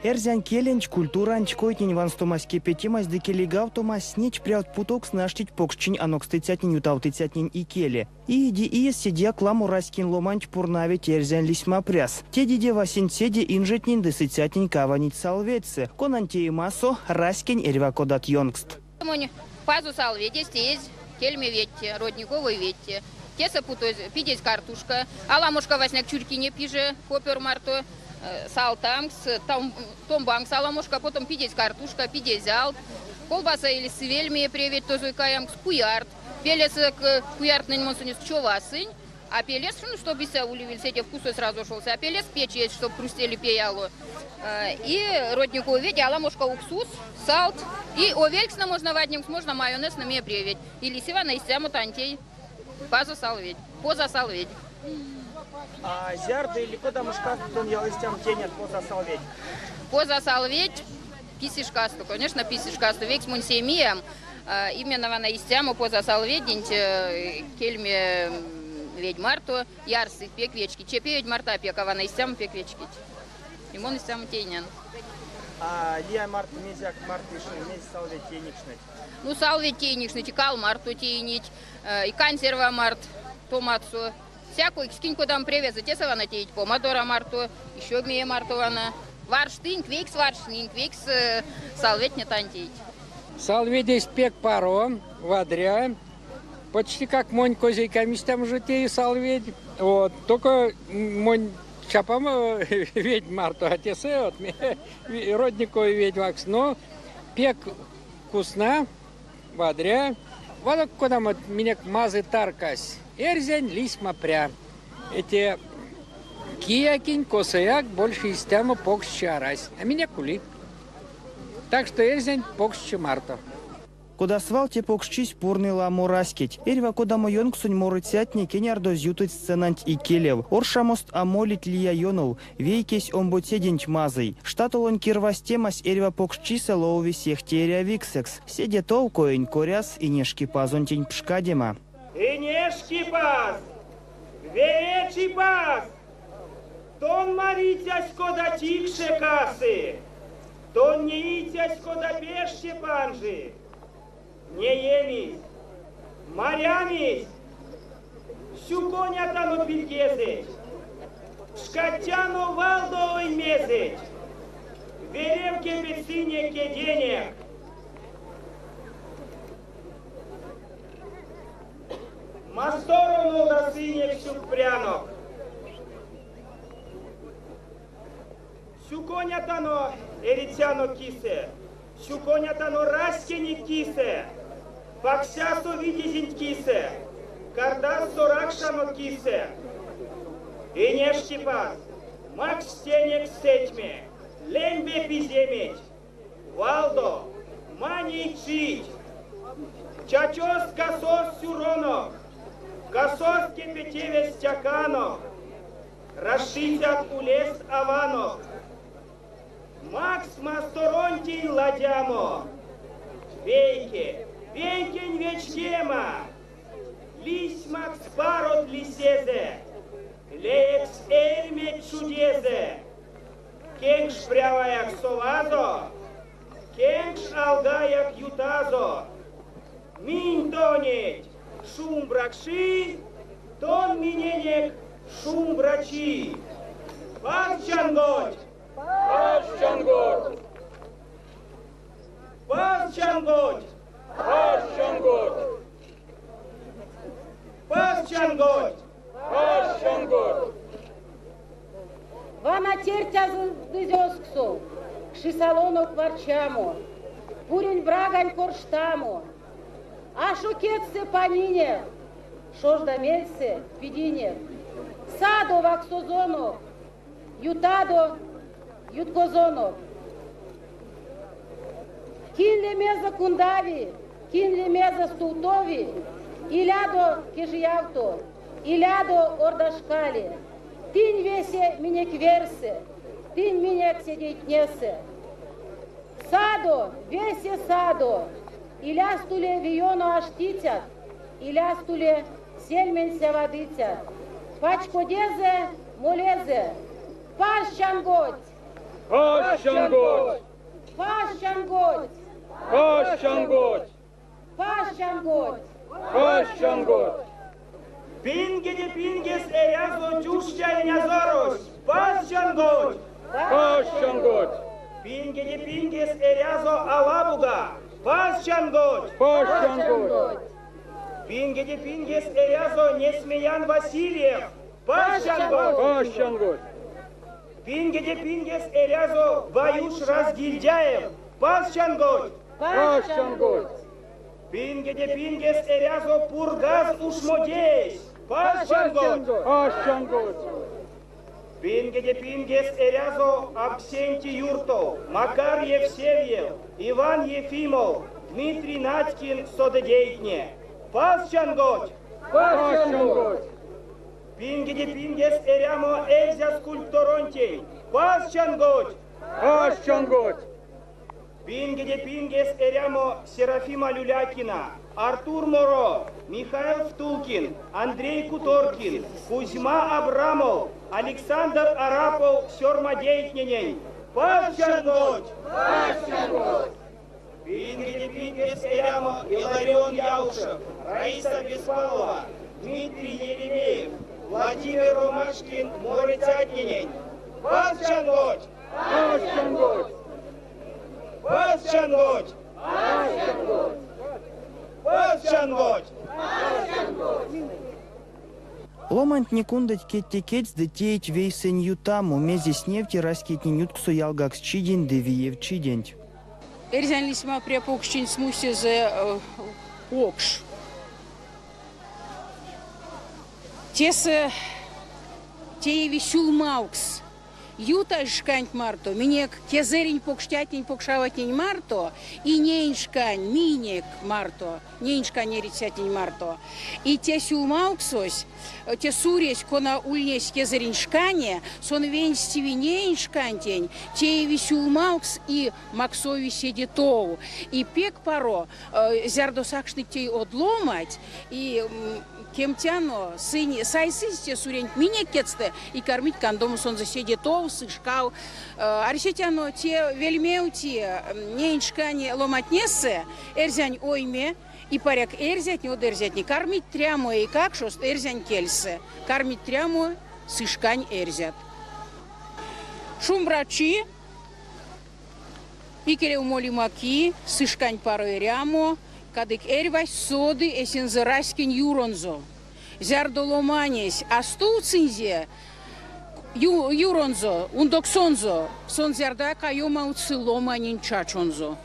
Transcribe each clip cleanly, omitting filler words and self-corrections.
Эрзянь келенть, культуранть, койтнень ванстомась-кепетемась ды келейгавтомась неть прявт путовкстнэ аштить покшчинь анокстыцятнень-ютавтыцятнень икеле. Иеде иес седеяк ламо раськень ломанть пурнавить Эрзянь лисьмапряс. Тедеде васенцеде инжетнень ды сыцятнень каванить салведьсэ, конань теемасо раськень эрьва кодат ёнкст. Монь пазо салведесь теезь кельме ведте, родниковой ведте. Тесэ путозь пидезь картушка, аламошка васняк чурькине пиже копёр марто, салтамкс, томбамкс аламошка, потом пидезь картушка, пидезь алт, колбаса или сывель мие преветь тозой каямс, куярт. Пелесэ куяртнэнь мон сынст човасынь, а пелес, ну, чтоб истя уливель седе вкусось разошелся, а пелес печь чтоб хрустели пеяло. И родниковой ведь аламошка уксус, салт. И овелькснэ можно ваднемс, можно майонез на преветь. Или сивана истямо тантей пазо салведь, поза салведь. А зярдо или кодамо шкасто тон яла истямо тейнят поза салведь? Поза салведь писи шкасто, конечно, писи шкасто. Векс монь семиям именно вана истямо поза салведенть кельме ведь марто ярсыть пек вечкить. Чепе ведь марта пек, а вана истямо пек вечкить. И мон истямо тейнян. А лия март мезяк март мезть салведь тейникшныть? Ну, салведь тейникшныть, кал марто тейнить, и консерва март, томатсо. Всякой кинь кодамо превезэ тесэ вана теить помадора марто, еще мие марто вана. Варштынк, вейкс варштнинк, вейкс салведтне тантейть. Салведесь пек паро, вадря. Почти как монь козейкам истям же теи салведь. Вот. Только монь чапамо ведь марто, а тесэ вот, родниковый ведь вакс. Но пек вкусна, вадря. Вана кодамо минек мазый таркась. Эрзянь лисьмапря. Эти киякинь косояк больше истямо покш арась. А минек ули. Так что эрзянь покшчи марто. Кода свал те покшчись пурны ламо раськеть. Эрьва кодамо ёнксонь морыцятне кенярдозь ютыть сценанть икелев. Оршамост а молить лия ёнов. Вейкесь омбоцеденть мазый. Штатолонь кирвазтемась эрьва покшчисэ ловови сехте эрявиксэкс. Седе тов коень коряс Инешкипазонтень пшкадема. Инешкипаз! Веречипаз! Тон марицясь, кода тикше касы, Тон неицясь, кода пеште панжи. Неемизь, марямизь, сюконятано пильгезэть, Пшкадтяно валдо оймезэть, верев кепедсынек кеденек. Масторо нолдасынек сюкпрянок. Сюконятано эрицянок кисэ, сюконятано раськенек кисэ, паксясо видезенть кисэ, кардазсо ракшанок кисэ. Инешкипаз, макссь тенек сэтьме, лембе пиземеть, валдо, маней чить. Чачост касост сюронок, касост кепетевест стяканок, Рашицят улест аванок. Макс масторонтень ладямо. Вейке, вейкень вечкема. Лиссь Макс парот лисезэ, леекс эрьметь чудезэ. Кенкш пряваяк совазо, кенкш алгаяк ютазо. Минь тонеть шумбракши, тон миненек шумбрачи. Паз чангодть! Паз чангодть! Паз чангодть! Паз чангодть! Паз чангодть! Паз чангодть! Вана тертязь озксов, кшисалонок варчамо, пурень брагань корштамо, ашо кедьсэ панинек, шожда мельсэ пидинек. Садо ваксозонок, ютадо юткозонок. Кинь лемезэ кундави, кинь лемезэ стувтови, илядо кежиявто, илядо ордашкале. Тынь весе минек верьсэ, тынь минек седейтнесэ. Садо, весе садо, иляст уле веёно аштицят, иляст уле сельмень сявадыцят. Пачкодезэ, молезэ, Паз чангодть! Паз чангодть! Паз чангодть! Паз чангодть! Паз чангодть! Паз чангодть! Пингеде пингес эрязо Тюштя Инязорось! Паз чангодть! Паз чангодть! Пингеде пингес эрязо Алабуга! Паз чангодть! Паз чангодть! Пингеде пингес эрязо Несмеян Васильев! Паз чангодть! Паз чангодть! Пингеде пингес эрязо Баюш Разгильдяев! Паз чангодть! Паз чангодть! Пингеде пингес эрязо Пургаз ушмодеесь! Паз чангодть! Паз чангодть! Пингеде пингес эрязо Авксентий Юртов, Макар Евсевьев, Иван Ефимов, Дмитрий Надькин содыдейтне! Паз чангодть! Паз чангодть! Пингеде пингес эрямо эрзя скульпторонтень! Паз чангодть! Паз чангодть! Пингеде пингес эрямо Серафима Люлякина, Артур Моро, Михаил Втулкин, Андрей Куторкин, Кузьма Абрамов, Александр Арапов сёрмадейтненень! Паз чангодть! Паз чангодть! Пингеде пингес эрямо Илларион Яушев, Раиса Беспалова, Дмитрий Еремеев, Владимир Ромашкин морыцятненень! Паз чангодть! Паз чангодть! Паз чангодть! Паз чангодть! Ломантне кундыть кедте кедьс ды теить вейсэнь ютамо, мезесь невти раськетнень ютксо ялгаксчиденть ды виевчиденть. Эрзянь лисьмапря покшчинть смустезэ покш. Тесэ тееви сюлмавкс Ютазь шканть марто минек кезэрень покштятнень покшаватнень марто и неень шкань минек марто, неень шкань эрицятнень марто. И те сюлмавксось, те суресь, кона ульнесь кезэрень шкане, сон венстеви неень шкантень, тееви сюлмавкс и максови седе тов. И пек паро, зярдо сакшныть тей од ломанть, и Кемтяно, сынь сайсызь те суренть минек кедьстэ и кармить кандомо сонзэ седе тов, сышкав. Арсетяно, те вельмевти неень шкане ломантнесэ эрзянь ойме, и паряк эрзятне, од эрзятне кармить трямо эйкакшост эрзянь кельсэ, кармить трямо сышкань эрзят. Шумбрачи, икелев молема ки, сышкань паро эрямо, Кадык эрьвась соды эсензэ раськень юронзо. Зярдо ломанесь а стувтсынзе юронзо, ундоксонзо, сон зярдояк а ёмавтсы ломанень чачонзо.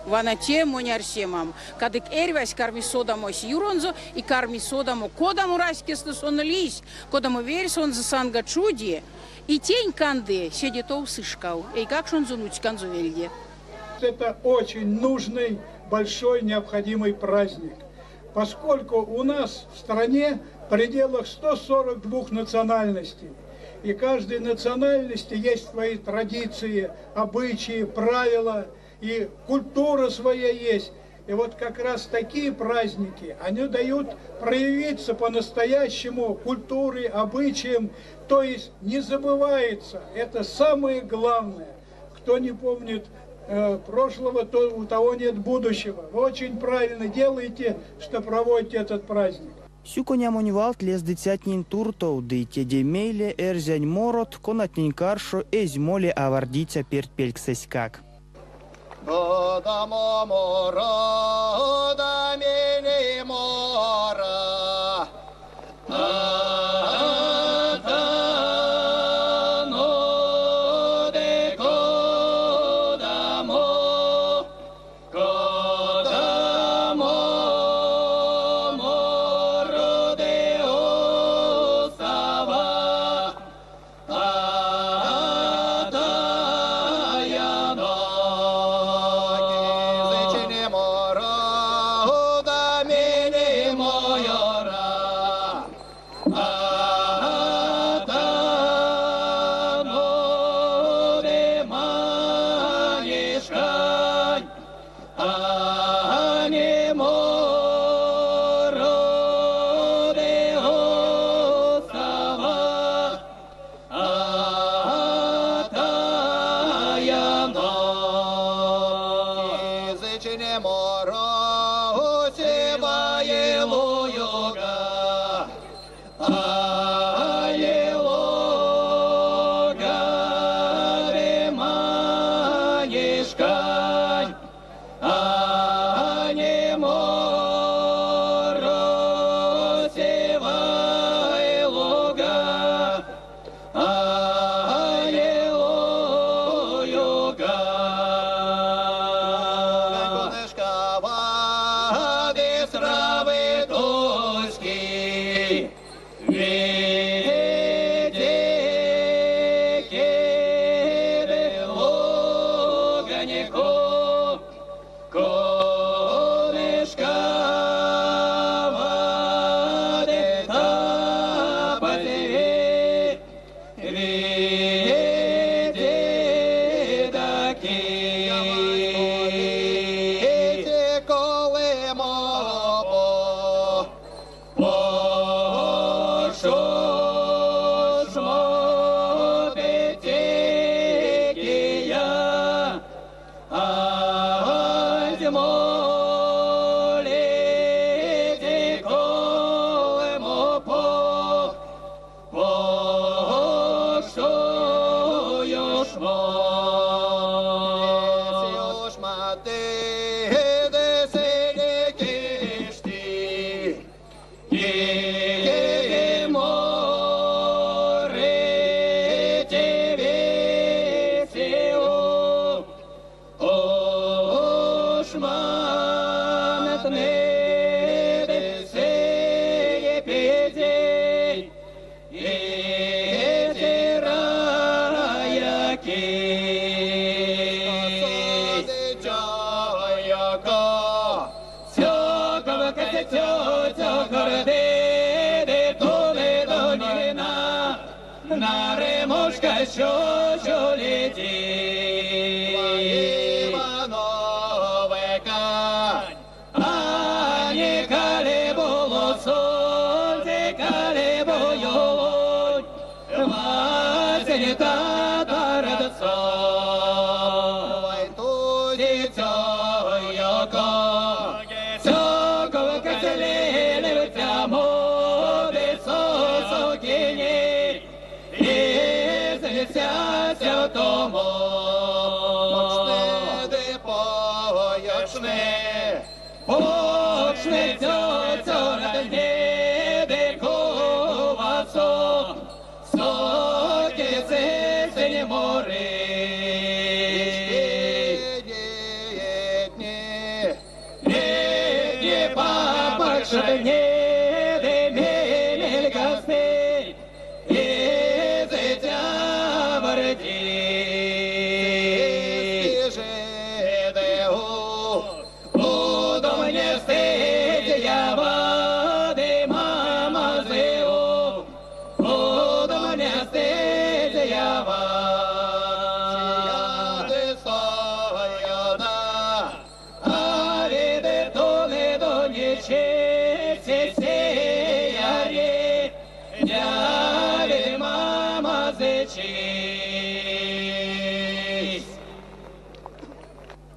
Вана те монь арсемам. Кадык эрьвась карми содамо эсь юронзо и карми содамо, кодамо раськестэ сон лиссь, кодамо верь сонзэ санга чуди, и тень канды седе тов сышкав, эйкакшонзо нуцьканзо вельде. Это очень нужный, большой, необходимый праздник, поскольку у нас в стране в пределах 142 национальностей. И каждой национальности есть свои традиции, обычаи, правила, и культура своя есть. И вот как раз такие праздники, они дают проявиться по-настоящему культуре, обычаям, то есть не забывается, это самое главное. Кто не помнит прошлого, то у того нет будущего. Вы очень правильно делаете, что проводите этот праздник. Сюконямонь валт лездыцятнень туртов ды теде мейле эрзянь морот, конатнень каршо эзь моле авардиця пертьпельксэськак. Кодамо моро да мели моро,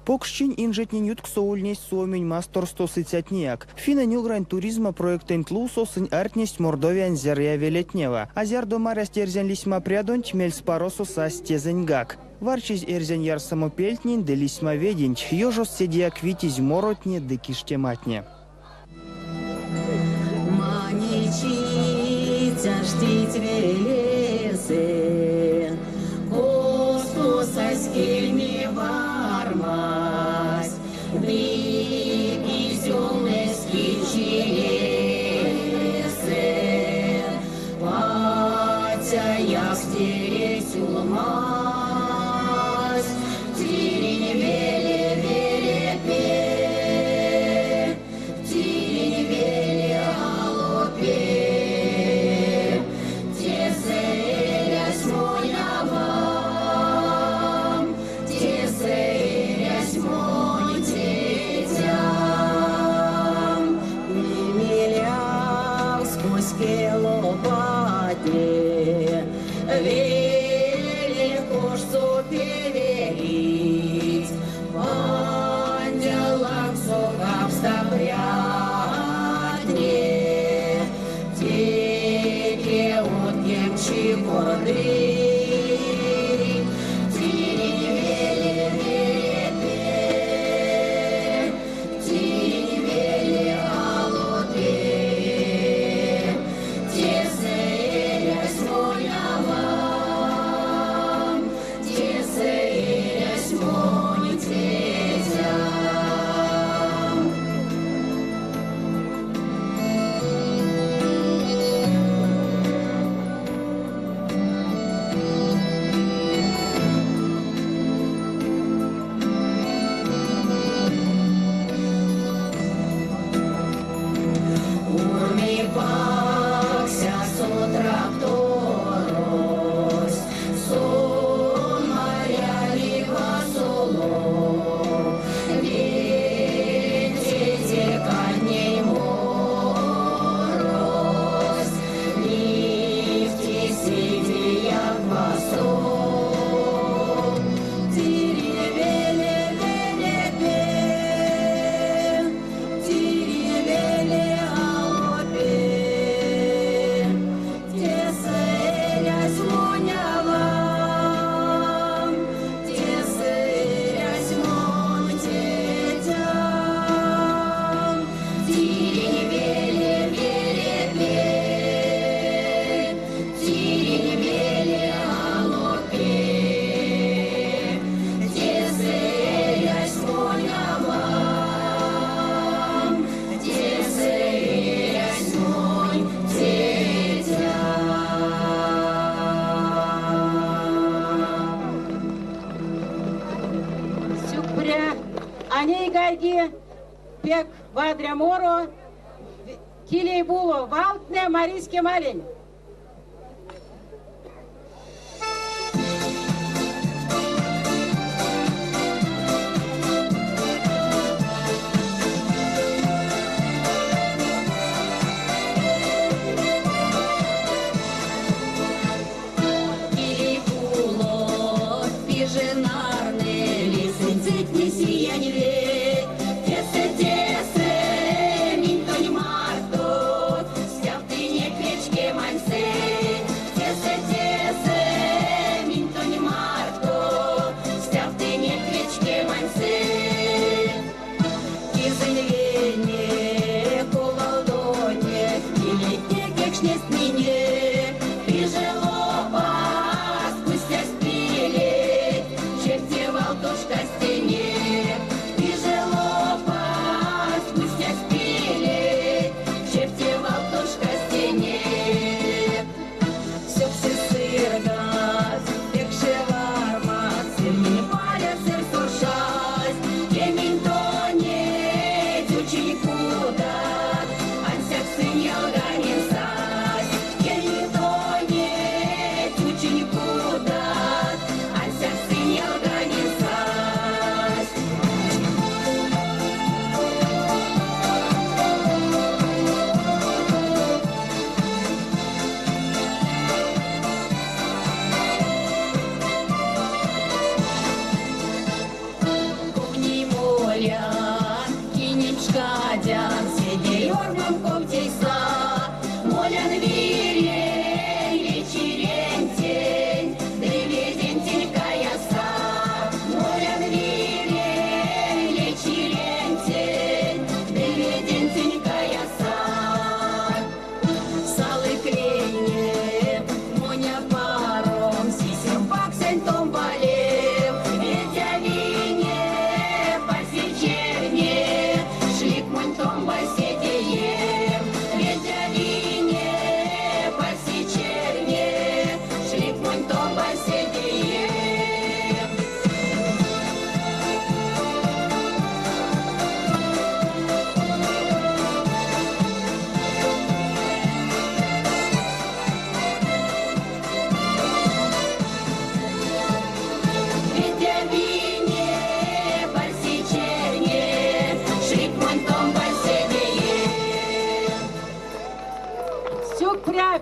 Покшчинь инжетнень ютксо ульнесть Суоминь масторсто сыцятнеяк. Финнэнь-угрань туризма проектэнть лувсо сынь ардтнесть Мордовиянь зярыя велетнева. А зярдо марясть эрзянь лисьмапрядонть, мельспаросо састь тезэньгак. Варчизь эрзянь ярсамопельтнень ды лисьмаведенть, ёжост седеяк витизь моротне ды киштематне. Маней чить аштить велесэ, Косто сась кельме вармась, Ды пизёлнэсь ки чиресэ. Паця якстере сюлмазь, Тиринь веле, веле пе, Тиринь веле ало пе. Тесэ эрясь монь авам, Тесэ эрясь монь тетям. Сюкпря. А ней гайги пек вадря моро Килейбуло валтнэ Маризь Кемалень.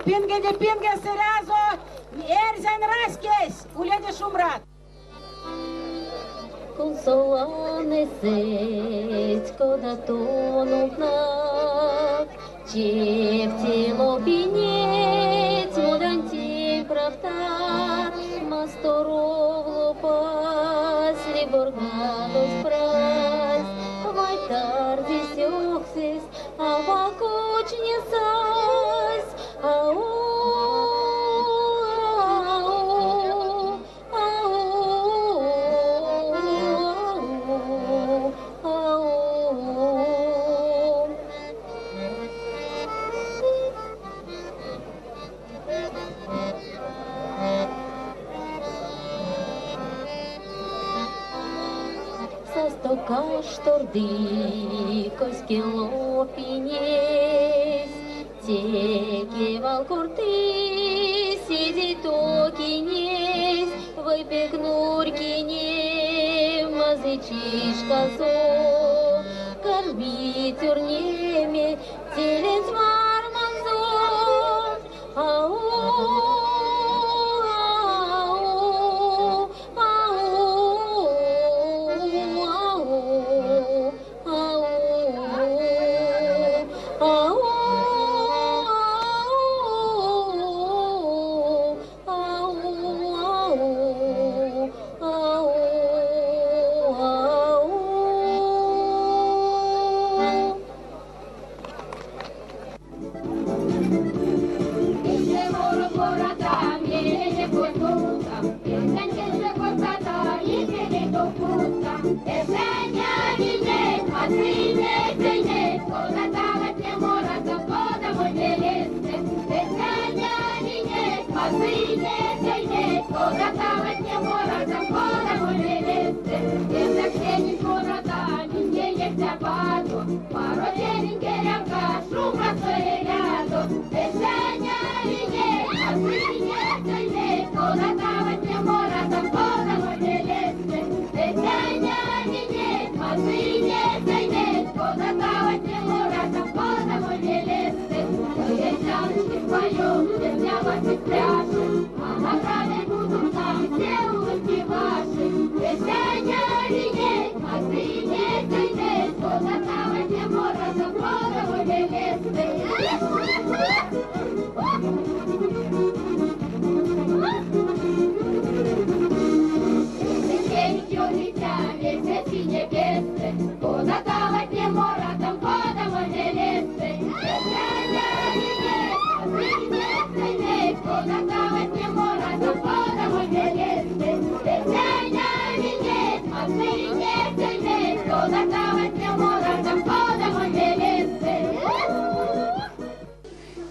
Пингеде пингес эрязо эрзянь раськесь, уледе шумбрат. Кунсолан эсеть, кода тон увнат, Чевте лопинеть, модантень правтат, Масторов лопась, либоргадозь празь, Вай тардезь сёксесь, ава кучнесазь, Ау, ау, ау, ау, ау. Састо кашторды коське лопинесь, Теке вал корты, седей токинесь, Вайпек нурькине, мазый чишказо, Кармить урнеме теленть варманзо. Ау, ау, ау, ау, ау, ау, ау, ау, ау.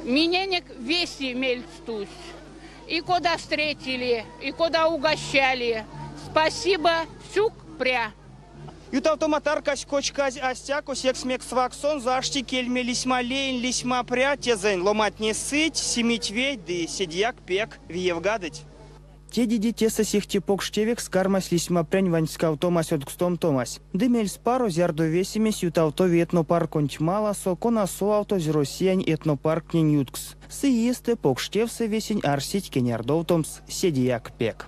Миненек веси мельс тусь. И кода встретили, и кода угощали. Спасибо, сюкпря. Ютавтома таркась кочказь а стяко, секс мекс вакссонзо ашти кельме лисьма леень лисьмапря, тезэнь ломантне сыть, симить ведь ды седеяк пек виевгадыть. Тедеде тесэ сехте покш тевекс кармась лисьмапрянь ванськавтомась-одкстомтомась. Ды мельспаро, зярдо весемесь ютавтови этнопарконть маласо, кона совавтозь Россиянь этнопарктнень юткс. Сы иестэ покш тевсэ весень арсить кенярдовтомс седеяк пек.